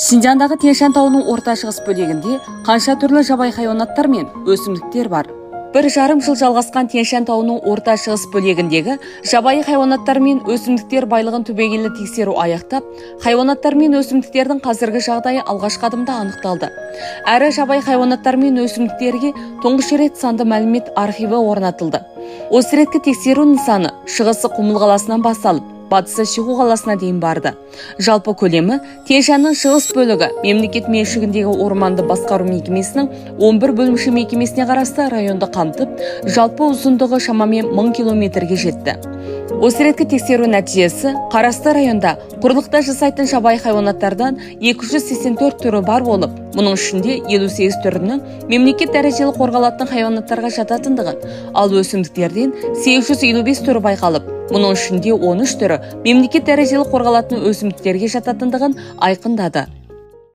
Шинжаңдағы Тянь-Шань тауының орта шығыс бөлегінде қанша түрлі жабайы хайуанаттар мен өсімдіктер бар? 1,5 жыл жалғасқан Тянь-Шань тауының орта шығыс бөлегіндегі жабайы хайуанаттар мен өсімдіктер байлығын түбегейлі тексеру аяқтап, хайуанаттар мен өсімдіктердің қазіргі жағдайы алғашқы адымда анықталды. Әрі жабайы хайуанаттар мен өсімдіктерге тұңғыш рет санды мәлімет архиві орнатылды. Осы реткі тексеру нысаны шығысы Құмыл қаласынан басталып, батысы Шиху қаласына дейін барды. Жалпы көлемі Тянь-Шаньның шығыс бөлігі мемлекет меншігіндегі орманды басқару мекемесінің 11 бөлімше мекемесіне қарасты районды қамтып, жалпы ұзындығы шамамен 1000 километрге жетті. Осы реткі тексеру нәтижесі қарасты районда құрлықта жасайтын жабайы хайуанаттардан 284 түрі бар болып, мұның ішінде 58 түрінің мемлекет дәрежелі қорғалатын хайуанаттарға жататындығын, ал өсімдіктерден 855 түрі байқалып, мұның ішінде 13 түрі мемлекет дәрежелі қорғалатын өсімдіктерге жататындығын айқындады.